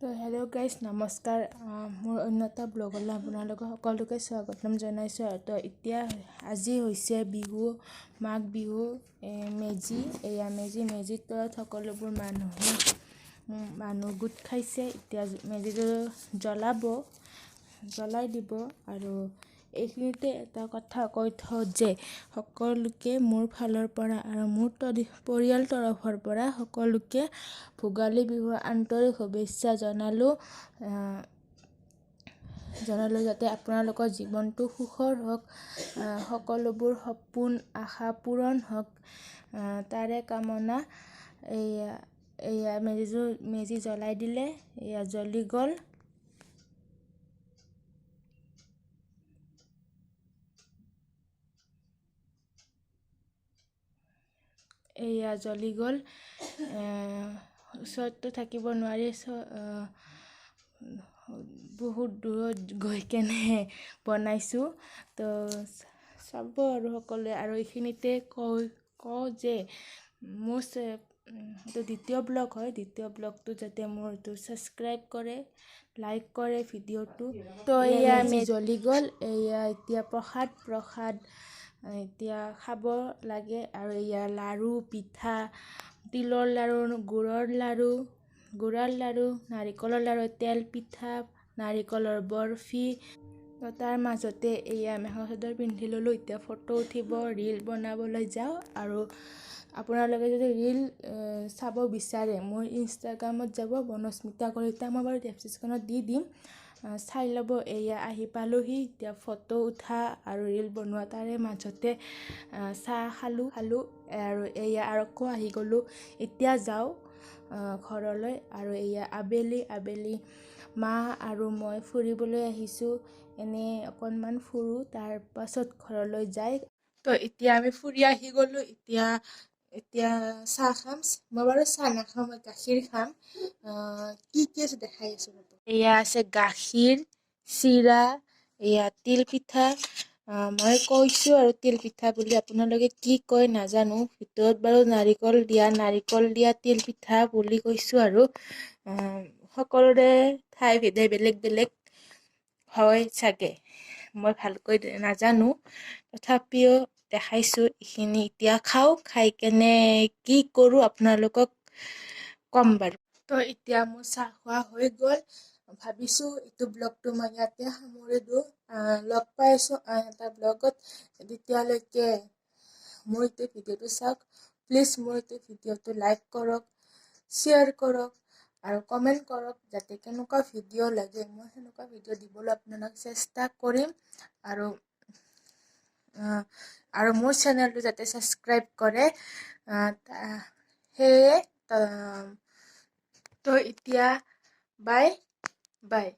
তো hello' guys, নমস্কাৰ। মোৰ অন্য এটা ব্লগলৈ আপোনালোকক সকলোকে স্বাগতম জনাইছোঁ। আৰু তো এতিয়া আজি হৈছে বিহু, মাঘ বিহু, মেজি। এয়া মেজি, মেজিৰ তলত সকলোবোৰ মানুহ গোট খাইছে। এতিয়া মেজিটো জ্বলাই দিব। আৰু এইখিনিতে এটা কথা কৈ থওঁ যে সকলোকে মোৰ ফালৰ পৰা আৰু মোৰ পৰিয়াল তৰফৰ পৰা সকলোকে ভোগালী বিহুৰ আন্তৰিক শুভেচ্ছা জনালোঁ। যাতে আপোনালোকৰ জীৱনটো সুখৰ হওক, সকলোবোৰ সপোন আশা পূৰণ হওক, তাৰে কামনা। এয়া মেজি জ্বলাই দিলে, এয়া জ্বলি গ'ল। এয়া জ্বলি গ'ল। ওচৰততো থাকিব নোৱাৰি, বহুত দূৰত গৈ কেনে বনাইছোঁ। তো চাব আৰু সকলোৱে। আৰু এইখিনিতে কওঁ যে মোৰ এইটো দ্বিতীয় ব্লগ হয়, দ্বিতীয় ব্লগটো যাতে মোৰ এইটো ছাবস্ক্ৰাইব কৰে, লাইক কৰে ভিডিঅ'টো। তো এয়া আমি জ্বলি গ'ল। এয়া এতিয়া প্ৰসাদ এতিয়া খাব লাগে। আৰু এয়া লাড়ু পিঠা, তিলৰ লাড়ু, গুৰৰ লাড়ু, নাৰিকলৰ লাড়ু, তেল পিঠা, নাৰিকলৰ বৰফি। তাৰ মাজতে এয়া মেখেলা চাদৰ পিন্ধি ল'লোঁ। এতিয়া ফটো উঠিব, ৰীল বনাবলৈ যাওঁ। আৰু আপোনালোকে যদি ৰীল চাব বিচাৰে মোৰ ইনষ্টাগ্ৰামত যাব, বনস্মিতা কলিতা। মই বাৰু ডেছক্ৰিপশ্যনত দি দিম, চাই ল'ব। এয়া আহি পালোহি। এতিয়া ফটো উঠা আৰু ৰীল বনোৱা, তাৰে মাজতে চাহ খালোঁ। আৰু এয়া আৰু আকৌ আহি গ'লোঁ। এতিয়া যাওঁ ঘৰলৈ। আৰু এয়া আবেলি মা আৰু মই ফুৰিবলৈ আহিছোঁ, এনেই অকণমান ফুৰোঁ, তাৰপাছত ঘৰলৈ যায়। তো এতিয়া আমি ফুৰি আহি গ'লোঁ। এতিয়া চাহ খাম। মই বাৰু চাহ নাখাওঁ, মই গাখীৰ খাম। কি কি আছে দেখাই আছোঁ ৰ'ব। এয়া আছে গাখীৰ, চিৰা, এয়া তিল পিঠা। মই কৈছোঁ আৰু তিল পিঠা বুলি, আপোনালোকে কি কয় নাজানো। ভিতৰত বাৰু নাৰিকল দিয়া তিল পিঠা বুলি কৈছোঁ। আৰু সকলোৰে ঠাই ভেদে বেলেগ বেলেগ হয় চাগে, মই ভালকৈ নাজানো, তথাপিও দেখাইছোঁ। এইখিনি এতিয়া খাওঁ, খাই কেনে কি কৰোঁ আপোনালোকক ক'ম বাৰু। তো এতিয়া মোৰ চাহ খোৱা হৈ গ'ল। ভাবিছোঁ এইটো ব্লগটো মই ইয়াতে সামৰি দিওঁ। লগ পাই আছোঁ আন এটা ব্লগত। তেতিয়ালৈকে মোৰ এইটো ভিডিঅ'টো চাওক। প্লিজ মোৰ এইটো ভিডিঅ'টো লাইক কৰক, শ্বেয়াৰ কৰক আৰু কমেণ্ট কৰক, যাতে কেনেকুৱা ভিডিঅ' লাগে মই সেনেকুৱা ভিডিঅ' দিবলৈ আপোনালোক চেষ্টা কৰিম। আৰু মোৰ চেনেলটো যাতে ছাবস্ক্ৰাইব কৰে, সেয়ে। তো এতিয়া বাই বাই।